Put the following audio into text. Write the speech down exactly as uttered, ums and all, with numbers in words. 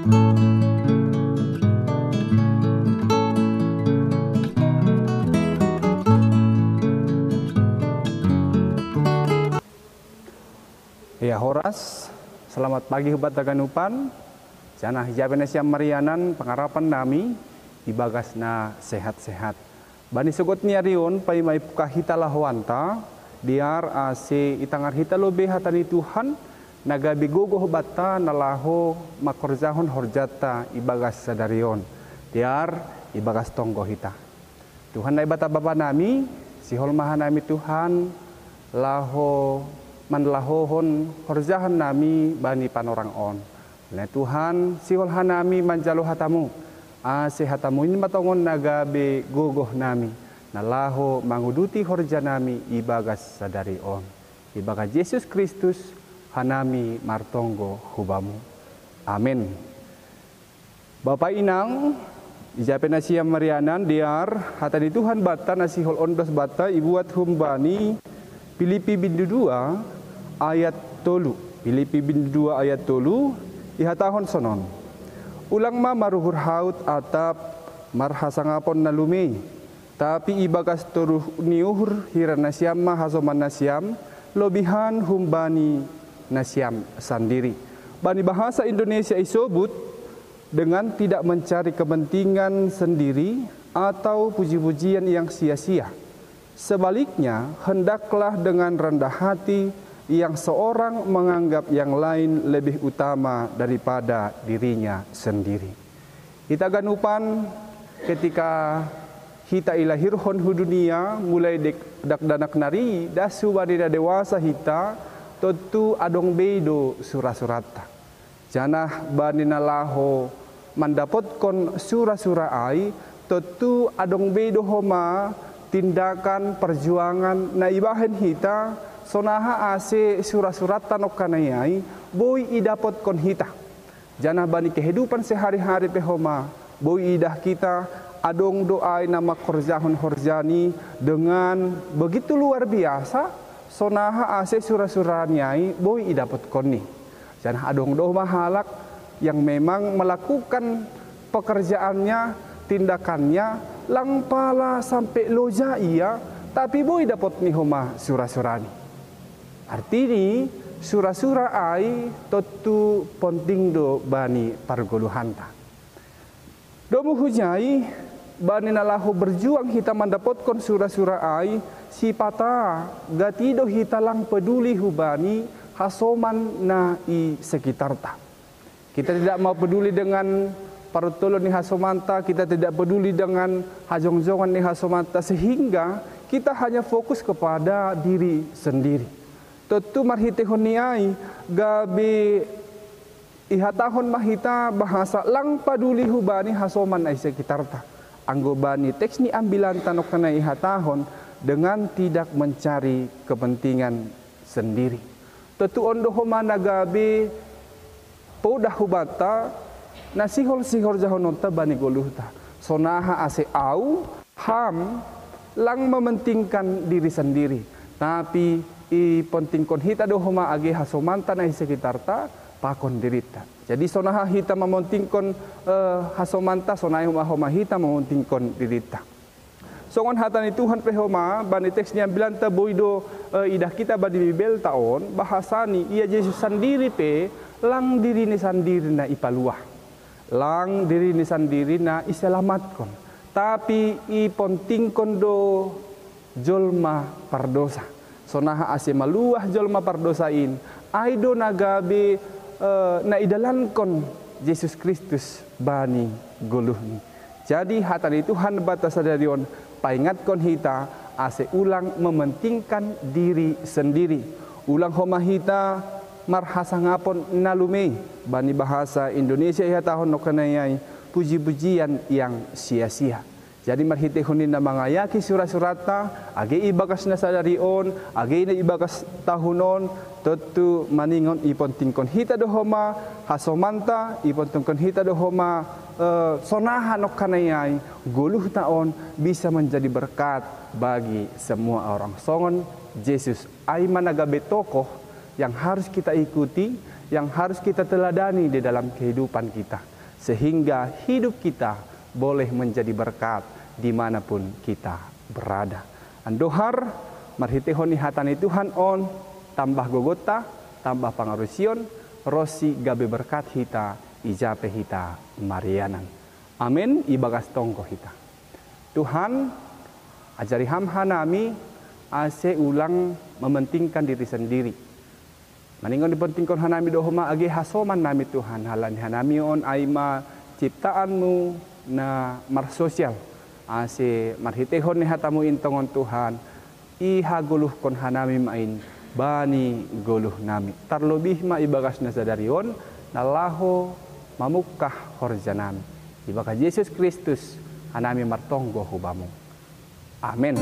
Ya, horas, selamat pagi hubat taganupan. Janah ija pe nasiam marianan pangarapan nami, ibagas na sehat-sehat. Bani sogot ni ari on paima ipungkah hita lahoanta, dear ase itangar hita lobei hata ni Tuhan, na gabe gogoh banta na laho mangkorjahon horjanta ibagas sadari on, dear ibagas tonggo hita. Tuhan Naibata Bapa nami, sihol ma hanami Tuhan, laho manlahohon horjahon nami bani panorang on. Oleh Tuhan, sihol hanami manjalo hatamu, ase hatamu in ma tongon na gabe gogoh nami, na laho manguduti horja nami ibagas sadari on. Ibagas Jesus Kristus, hanami martonggo hu Bamu. Amen. Bapa inang, ija pe nasiam marianan, dear, hata ni Tuhan banta na sihol ondos banta ibuat humbani Pilipi bindu dua ayat tolu. Pilipi bindu dua ayat tolu, ihatahon sonon. Ulang ma maruhur haut atap marhasangapon na lumei. Tapi ibagas toruh ni uhur hira nasiam ma hasoman nasiam, lobihan humbani nasiam sandiri. Bani bahasa Indonesia isobut dengan tidak mencari kepentingan sendiri atau puji-pujian yang sia-sia. Sebaliknya, hendaklah dengan rendah hati yang seorang menganggap yang lain lebih utama daripada dirinya sendiri. Hita ganupan, ketika hita ilahirhon hu dunia, mulai dek dakdanak nari, das hubani na dewasa hita, tontu adong bei do sura-suranta. Janah bani na laho mandapotkon sura-sura ai, tontu adong bei do homa tindakan perjuangan na ibahen hita, sonaha ase sura-suranta nongkanai ai boi idapotkon hita. Janah bani kehidupan sehari-hari pe homa, boi idah hita, adong do ai na mangkorjahon horjani dengan begitu luar biasa, sonaha ase sura-surani ai boi idapotkonni. Janah adong do homa halak yang memang melakukan pekerjaannya, tindakannya, lang pala sampe loja ia, tapi boi dapotni homa sura-surani. Artini, sura-sura ai tontu ponting do bani pargoluhanta. Domu hujai, bani na laho berjuang hita mandapotkon sura-sura ai, sipata gati do hita lang peduli hubani hasoman na i sekitarta. Kita tidak mau peduli dengan parutolon ni hasomanta, kita tidak peduli dengan hajongjongan ni hasomanta, sehingga kita hanya fokus kepada diri sendiri. Tontu marhiteihon ni ai, gabe ihatahon ma hita bahasa lang paduli hubani hasoman na i sekitarta. Anggo bani teks ni ambilanta nongkanai ihatahon dengan tidak mencari kepentingan sendiri. Tontu on do homa na gabe podah hubanta, na sihol sihorjahononta bani goluhta. Sonaha ase au, ham, lang mementingkan diri sendiri. Tapi ipontingkon hita do homa age hasomanta na i sekitarta, pakon dirinta. Jadi sonaha hita mamontingkon eh, hasomanta, sonaha homa hita mamontingkon dirinta. Songon hata ni Tuhan pe homa, bani teks ni ambilanta boi do eh, idah hita bani Bibelta on, bahasani ia Jesus sandiri pe, lang dirini sandiri na ipaluah. Lang dirini sandiri na iselamatkon. Tapi ipontingkon do jolma pardosa. Sonaha ase maluah jolma pardosa in, ai do na gabe eh, na idalankon Jesus Kristus bani goluhni. Jadi hata ni Tuhan banta sadari on paingatkon hita ase ulang mementingkan diri sendiri. Ulang homa hita marhasangapon na lumei, bani bahasa Indonesia ihatahon nongkanai ai puji-pujian yang sia-sia. Jadi marhiteihon ni na mangayaki sura-suranta, age ibagas na sadari on, age na ibagas tahun on, tontu maningon ipontingkon hita do homa hasomanta, ipontingkon hita do homa eh, sonaha nongkanai ai, goluhta on bisa menjadi berkat bagi semua orang. Songon Jesus, ai ma na gabe tokoh yang harus kita ikuti, yang harus kita teladani di dalam kehidupan kita, sehingga hidup kita boleh menjadi berkat dimanapun kita berada. Andohar, marhitehon ni hata ni Tuhan on, tambah gogota, tambah pangarusion, ro si gabe berkat hita, ija pe hita marianan. Amen, ibagas tonggo hita. Tuhan, ajari Ham hanami, ase ulang mementingkan diri sendiri. Maningon dipentingkon hanami do homa age hasoman nami Tuhan, halani hanami on ai ma ciptaan-Mu na marsosial, ase marhitehon ni hata-Mu in tongon Tuhan, ihagoluhkon hanami ma in bani goluh nami. Tarlobih ma ibagas na sadari on, na laho mamungkah horja nami. Ibagas Jesus Kristus, hanami martonggo hu Bamu. Amen.